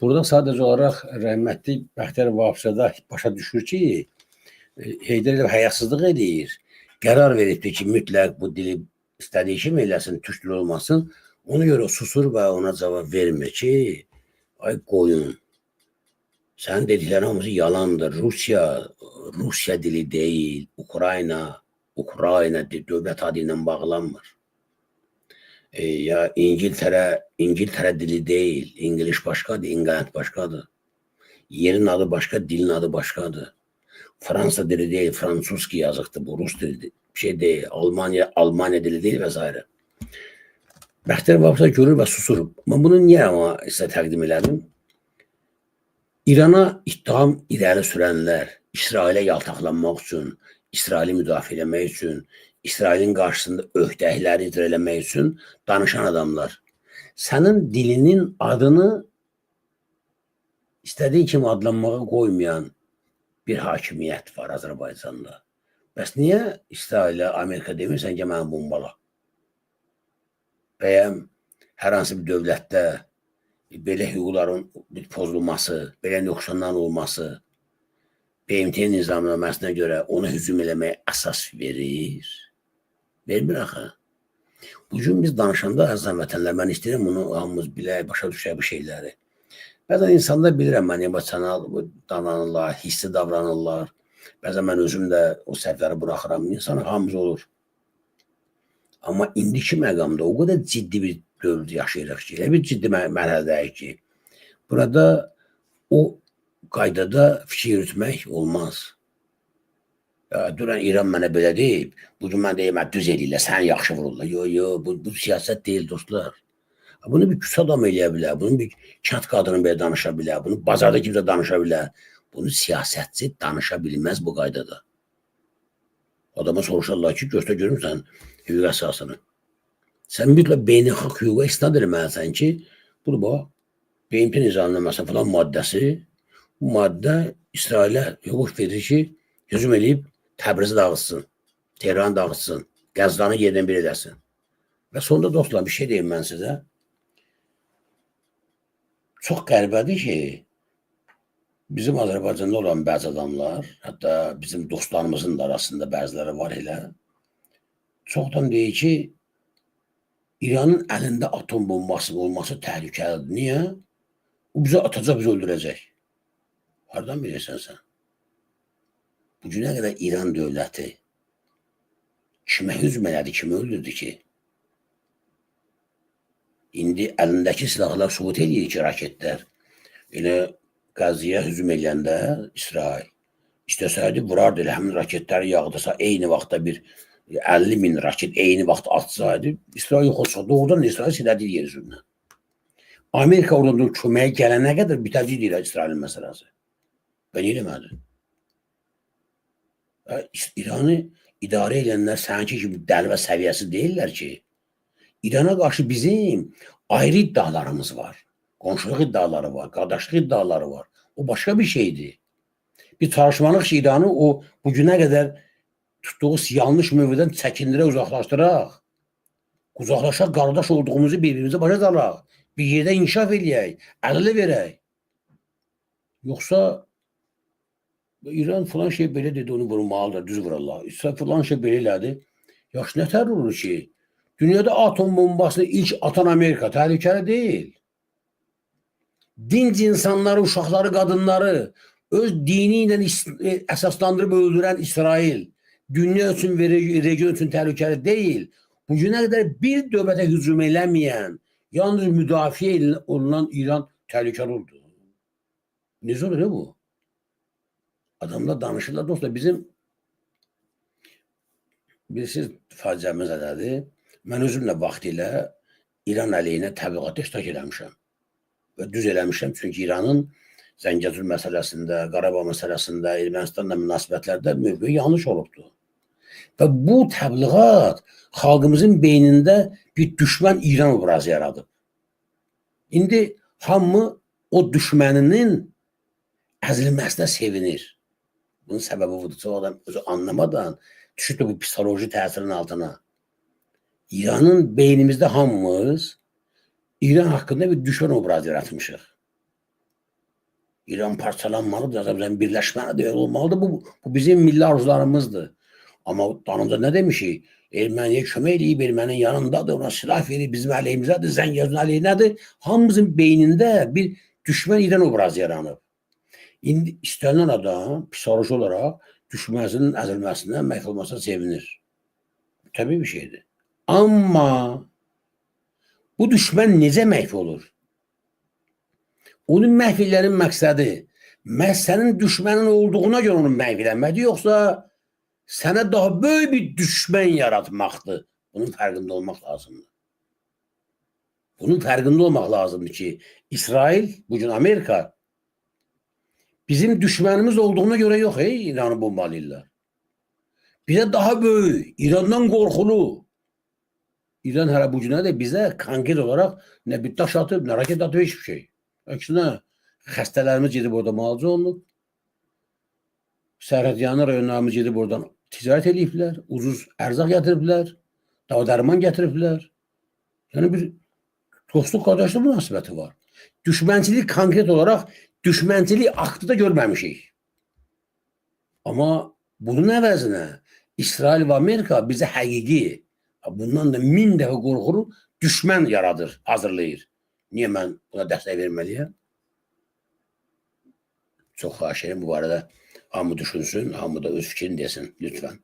Burada sadəcə olaraq rəhmətli Bəxtiyar Vahabzadə başa düşür ki, Heydər Əliyev həyasızlıq eləyir. Qərar veribdir ki, mütləq bu dili istədiyi kimi eləsin, türk dili olmasın. Ona görə susur və ona cavab vermir ki, ay qoyun, sənin dediklərin hamısı yalandır. Rusiya, Rusiya dili deyil, Ukrayna, Ukrayna dövlət adı ilə bağlanmır. Ya İngiltərə, İngiltərə dili deyil, İngilis başqadır, İngilət başqadır. Yerin adı başqa, dilin adı başqadır. Fransa dili deyil, Fransuzki yazıqdır, bu Rus dili bir şey deyil, Almanya, Almanya dili deyil və s. Bəxtiyar Vahabzadə görür və susur. Amma bunu niyə amma sizə təqdim elədim? İrana ittiham irəli sürənlər, İsrailə yaltaqlanmaq üçün, İsraili müdafiə eləmək üçün, İsrailin qarşısında öhdəhləri icra eləmək üçün danışan adamlar. Sənin dilinin adını istədiyin kimi adlanmağa qoymayan bir hakimiyyət var Azərbaycanda. Bəs niyə İsrailə, Amerika demirsən ki, məni bombala? Və ya hər hansı bir dövlətdə belə hüquqların pozulması, belə nöqsanların olması BMT nizamnaməsinə görə ona hücum eləməyə əsas verir. Vermir axı. Bugün biz danışanda əziz vətənlər, mən istəyirəm bunu hamımız bilək, başa düşək bu şeyləri. Bəzən insanlar bilirəm mən emosional davranırlar, hissi davranırlar. Bəzən mən özüm də o səhvləri buraxıram. İnsan hamımız olur. Amma indiki məqamda o qədər ciddi bir dövr yaşayırıq ki, elə bir ciddi mərhələdəyik ki, burada o qaydada fikir yürütmək olmaz. Ya, dünən İran mənə belə deyib, bugün mən deyim, düz eləyirlər, səni yaxşı vururlar. Yo, yo, bu siyasət deyil dostlar. Bunu bir küçə adam eləyə bilər, bunu bir kənd qadını belə danışa bilər, bunu bazarda kimsə danışa bilər. Bunu siyasətçi danışa bilməz bu qaydada. Adama soruşarlar ki, göstər görüm sən hüquq əsasını. Sən mütləq beynəlxalq hüquqa istinad eləməlisən ki, budur bax, BMT nizamnaməsi falan maddəsi, bu maddə İsrailə hüquq verir ki, hücum eləyib Təbrizi dağıtsın, Tehranı dağıtsın, Qəzzanı yerdən bir eləsin. Və sonda dostlar bir şey deyim mən sizə. Çox qəribədir ki, bizim Azərbaycanda olan bəzi adamlar, hətta bizim dostlarımızın da arasında bəziləri var elə, çoxdan deyir ki, İranın əlində atom bombası olması təhlükəlidir. Niyə? O bizə atacaq, bizi öldürəcək. Hardan bilirsən sən? Bugünə qədər İran dövləti kimə hücum elədi, kimi öldürdü ki? İndi əlindəki silahlar sübut eləyir ki, raketlər. Elə Qəzziyə hücum eləyəndə İsrail istəsəydi vurardı elə həmin raketləri yağdırsa, eyni vaxtda bir 50 min raket eyni vaxt atsaydı, İsrail yox olsa, doğrudan İsrail silədi yer üzündən. Amerika oradan köməyə gələnə qədər bitəcəkdi İsrailin məsələsi. Və nə eləmədi? İranı idarə edənlər səninki kimi dəli və səviyyəsi deyirlər ki, İrana qarşı bizim ayrı iddialarımız var. Qonşuluq iddiaları var, qardaşlıq iddiaları var. O başqa bir şeydir. Bir çalışmalıyıq ki, İranı o bugünə qədər tutduğu yanlış mövqedən çəkindirək, uzaqlaşdıraq. Qucaqlaşaq, qardaş olduğumuzu bir-birimizə başa salaq. Bir yerdə inkişaf eləyək, əl-ələ verək. Yoxsa İran falan şey belə dedi, onu vurmalıdır, düz vurarlar. İsrail falan şey belə elədi. Yaxşı, nə tər olur ki? Dünyada atom bombasını ilk atan Amerika təhlükəli deyil. Dinc insanları, uşaqları, qadınları öz dini ilə əsaslandırıb öldürən İsrail dünya üçün və region üçün təhlükəli deyil. Bugünə qədər bir dövlətə hücum eləməyən, yalnız müdafiə olunan İran təhlükəli oldu. Necə olur bu? Adamlar danışırlar dostlar. Bizim bilirsiniz faciəmiz nədir? Mən özüm də vaxtilə İran əleyhinə təbliğatda iştirak eləmişəm. Və düz eləmişəm çünki İranın Zəngəzur məsələsində, Qarabağ məsələsində, Ermənistanla münasibətlərdə mövqeyi yanlış olubdur. Və bu təbliğat xalqımızın beynində bir düşmən İran obrazı yaradıb. İndi hamı o düşməninin əzilməsinə sevinir. Bunun səbəbi budur. Çox adam özü anlamadan düşürdü bu psixoloji təsirin altına. İranın beynimizdə hamımız İran haqqında bir düşmən obrazı yaratmışıq. İran parçalanmalıdır, Azərbaycan birləşməlidir, elə olmalıdır. Bu bizim milli arzularımızdır. Amma dalınca nə demişik? Erməniyə kömək eləyib, erməninin yanındadır, ona silah verib, bizim əleyhimizədir, Zəngəzurun əleyhinədir. Hamımızın beynində bir düşmən İran obrazı yaranıb. İndi istənilən adam psixoloji olaraq düşməninin əzilməsinə, məhv olmasına sevinir. Təbii bir şeydir. Amma bu düşmən necə məhv olur? Onun məhv edlərin məqsədi məhz sənin düşmənin olduğuna görə onu məhv eləməkdir, yoxsa sənə daha böyük bir düşmən yaratmaqdır. Bunun fərqində olmaq lazımdır. Bunun fərqində olmaq lazımdır ki, İsrail, bugün Amerika bizim düşmənimiz olduğuna görə yox, ey, İranı bombalayırlar. Bizə daha böyük, İrandan qorxulu. İran hələ bu günə də bizə konkret olaraq nə bir daş atıb, nə raket atıb, heç bir şey. Əksinə, xəstələrimiz gedib orada müalicə olunub. Sərhədyanı rayonlarımız gedib oradan ticarət eləyiblər, ucuz ərzaq gətiriblər, dava-dərman gətiriblər. Yəni bir dostluq, qardaşlıq münasibəti var. Düşmənçilik konkret olaraq düşmənçilik aktı da görməmişik. Amma bunun əvəzinə İsrail və Amerika bizə həqiqi, bundan da 1000 dəfə qorxulu düşmən yaradır, hazırlayır. Niyə mən buna dəstək verməliyəm? Çox xahiş edirəm bu barədə hamı düşünsün, hamı da öz fikrini desin, lütfən.